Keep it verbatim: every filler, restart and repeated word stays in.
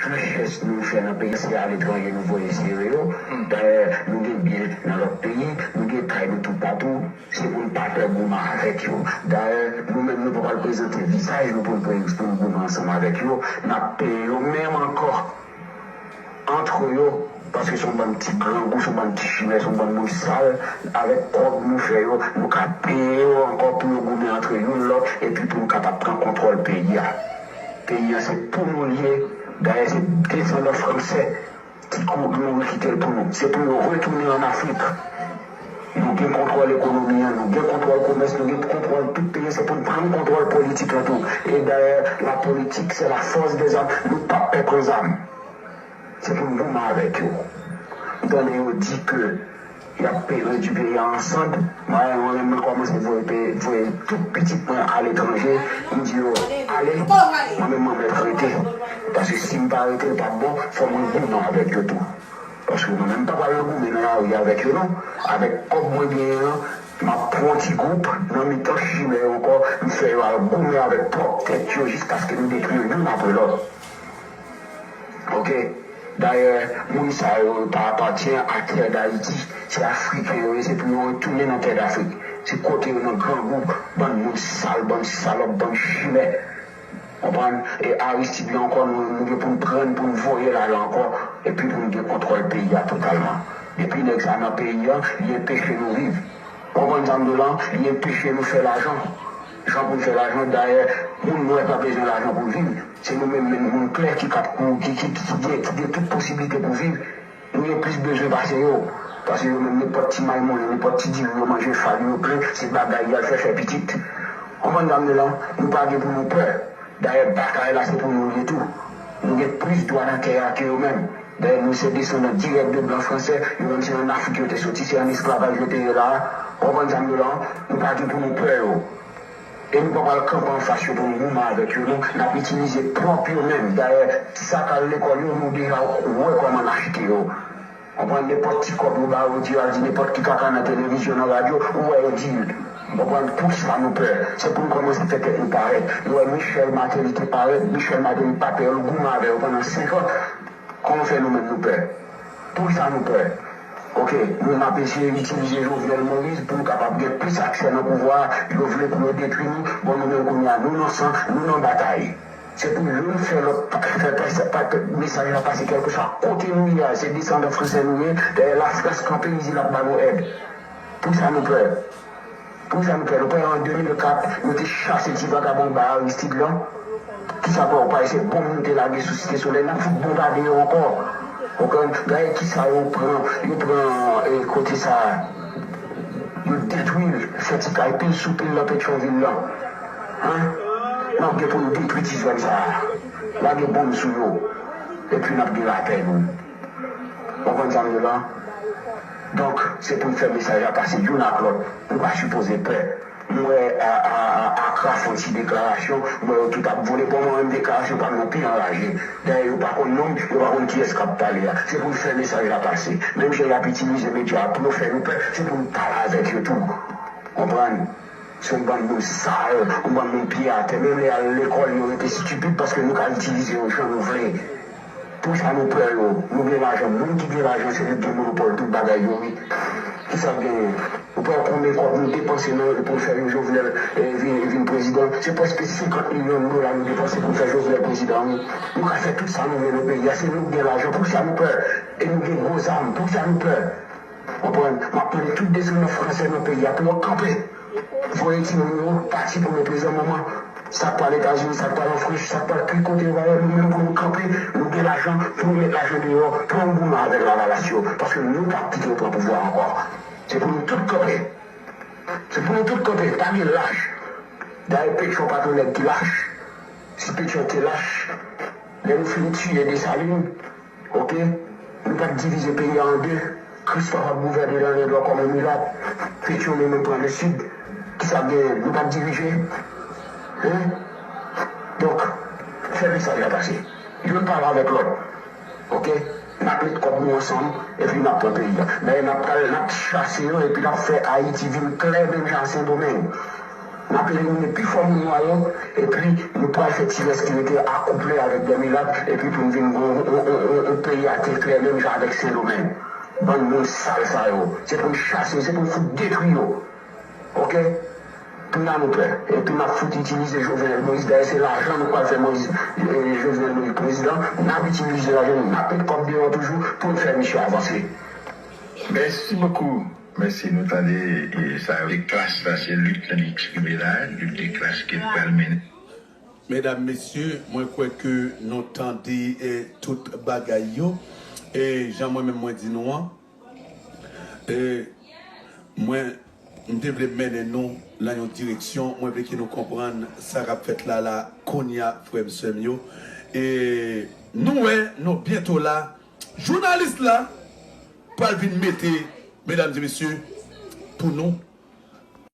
Tout jès nou fè nan peyi a, se aletranje nou voye sere yo. Dayè, nou gen byen nan lòt peyi, nou gen kay nou toupatou. Se pou n pa pè goumen avèk yo. Dayè, nou menm, nou pa pral prezante vizaj nou pou n pre- pou n goumen ansanm avèk yo. N ap peye yo menm ankò antre yo, paske se yon bann ti grangou, se yon bann ti chimè, se yon bann moun sal. Avèk kòb nou fè yo, nou ka peye yo ankò pou yo goumen antre youn lòt, epi pou nou kapab pran kontwòl peyi a. Peyi a se pou nou l ye. Dayè, se desandan fransè ki kou- mouri kite l pou nou. Se pou yo retounen ann Afrik. Nou gen kontwòl ekonomi an, nou gen kontwòl komès, nou gen kontwòl tout peyi. Se pou n pran kontwòl politik lan tou. E dayè, la politik, c'est la force des armes. Nou p ap pè pran zam. Se pou n goumen avèk yo. M tande yo di ke y ap pe- redui peyi a an sand. Mwen, mwen menm, mwen kòmanse voye pe- voye tout pitit mwen aletranje. M di yo, ale, mwen menm, mwen mèt rete. Paske si m pa rete, l p ap bon, fò mwen goumen avèk yo tou. Paske mwen menm, m pa pral nan goumen nan lari avèk yo, non. Avèk kòb mwen genyen an, m ap pran yon ti gwoup nan mitan chimè yo ankò, m fè yo al goumen avèk pwòp tèt yo jiskaske nou detwi yo youn apre lòt. Ok? Dayè, moun sa yo pa apatyen a tè Dayiti. Se Afriken yo ye, se pou yo retounen nan tè Dafrik. Se kote yo nan grangou, bann moun sal, bann salòp, bann chimè. Konprann? E Aristide la ankò, nou, nou gen pou n pran l, pou n voye l ale ankò, epi pou n gen kontwòl peyi a totalman. Depi nèg sa nan peyi a, li enpeche nou viv. Konprann sa m di w la? Li enpeche nou fè lajan. Jan pou n fè lajan, dayè, moun nwè pa bezwen lajan pou l viv. Se nou menm, menm moun klè ki kab kou- ki, ki, ki, ki gen, ki gen tout posiblite pou viv. Nou gen plis bezwen pase yo. Paske yo menm, nenpòt ti may moulen, nenpòt ti diri yo manje, fali yo plen, se bagay y al fè, fè pitit. Konprann sa m di w la? Nou pa gen pou nou pè. Dayè, batay la se pou nou l ye tou. Nou gen plis dwa nan tè a ke yo menm. Dayè, nou se desandan dirèk de blan fransè, yo menm se ann Afrik yo te soti, se ann esklavaj yo te ye la a. Konprann sa m di w la? Nou pa gen pou nou pè yo. E nou pa pral kanpe anfas yo pou n goumen avèk yo, non. N ap itilize pwòp yo menm. Dayè, ti sa k al lekòl yo, nou deja wè kòman n achte yo. Konprann, nenpòt ti kòb yo ba yo, di yo al di nenpòt ki kaka nan televizyon, nan radyo, ou wè yo di l. Konprann, pou sa nou pè. Se pou n kòmanse fè tèt nou parèt. Nou wè Michel Martelly te parèt, Michel Martelly pa pè yo, l goumen avè yo pandan senk an. Kòman fè nou menm nou pè? Pou sa nou pè? Ok, nou n ap eseye itilize Jovenel Moïse pou nou kapab gen plis aksè nan pouvwa a. Yo vle pou yo detwi nou. Bon, nou menm kounye a, nou nan san, nou nan batay. Se pou youn fè lòt pa- fè pase pa- mesaj la pase kèlkeswa kote nou ye a. Se desandan fransè nou ye. Dayè, Lafrans kanpe, li di l ap ba nou èd. Pou sa nou pè? Pou sa nou pè? Nou pè an de mil kat, yo te chase ti vagabon ba Aristide lan. Kisa pè w pa se bonm nou te lage sou Site Solèy, n ap fout bonbade yo ankò. Ou konprann? Dayè, kisa yo pran, yo pran, eh, kote sa a? Yo detwi l, fè ti kay pil sou pil nan Petyonvil lan. Hein? N ap gen pou n detwi ti zòn sa a. Lage bonm sou yo. Epi n ap gen lapè nou. Konprann sa m di w la? Donk, se pou n fè mesaj la pase youn ak lòt. Nou pa sipoze pè. M wè a, a, a, Akra fè yon ti deklarasyon, m wè yo tout ap vole. Bon, mwen menm deklarasyon pa m nan pi anraje. Dayè, yo pa konn non m, yo pa konn kiyès k ap pale a. Se pou n fè mesaj la pase. Menm jan y ap itilize medya a pou yo fè nou pè, se pou n pale avèk yo tou. Konprann? Se yon bann moun sal, yon bann moun pye atè. Menm lè y al lekòl, yo rete estipid paske nou ka itilize yo jan nou vle. Pou sa nou pè yo. Nou gen lajan. Moun ki gen lajan, se li ki gen monopòl tout bagay yo, wi. Kisa k genyen? Ou pè konbyen kòb nou depanse nan, pou n fè Jovenel, eh, vin, vin prezidan? Se prèske senkant milyon dola nou depanse pou n fè Jovenel prezidan, wi. Nou ka fè tout sa nou vle nan peyi a. Se nou k gen lajan. Pou sa nou pè. E nou gen gwo zam. Pou sa nou pè. Konprann? M ap mande tout desandan fransè nan peyi a pou yo kanpe. Voye timoun yo pati pou yo prezan moman. Sa k pral Etazini, sa k pral an Frans, sa k pral tout kote yo pral, nou menm pou nou kanpe, nou gen lajan, pou nou met lajan deyò, pou nou goumen avèk lavalas yo. Paske nou p ap kite yo pran pouvwa a ankò. Se pou nou tout kanpe. Se pou nou tout kanpe, pa gen lach. Dayè, Petyon pa t yon nèg ki lach. Si Petyon te lach, lè nou fin tiye Desalin, ok, nou pa t divize peyi a an de. Christophe ap gouvène nan lè dwa kòm yon milat. Petyon li menm pran lesid. Kisa k genyen? Nou pa t dirije? Hein? Donk, fè mesaj la pase. Youn pale avèk lòt. Ok? N ap met kòb nou ansanm, epi n ap pran peyi a. Dayè, n ap pral, n ap chase yo, epi n ap fè Ayiti vin klè, menm jan a Sendomeng. N ap elimine pi fò moun nwa yo, epi nou pral fè ti rès ki rete akouple avèk dè milat, epi pou n vin gon yon peyi a te klè menm jan avèk Sendomeng. Bann moun sal sa yo. Se pou n chase yo, se pou n fout detwi yo. Oke? Kounye a nou pè. Epi n ap fout itilize Jovenel Moïse. Dayè se lajan nou pral fè Moïse, e, Jovenel Moïse prezidan. N ap itilize lajan nou, n ap met kòb deyò toujou pou n fè misye avanse. Mèsi bokou. Mèsi, nou tande e, sa yo. Se klas la, se lit la li eksprime la, lit de klas ke l pral mennen. Medam, mesye, mwen kwè ke nou tande e, tout bagay yo. E jan mwen menm mwen di nou an, e mwen m te vle mennen nou nan yon direksyon, mwen vle ke nou konprann sa k ap fèt la la kounye a, frè m, sè m yo. E nou wè, nou byento la. Jounalis la pral vin mete, medam e mesye, pou nou.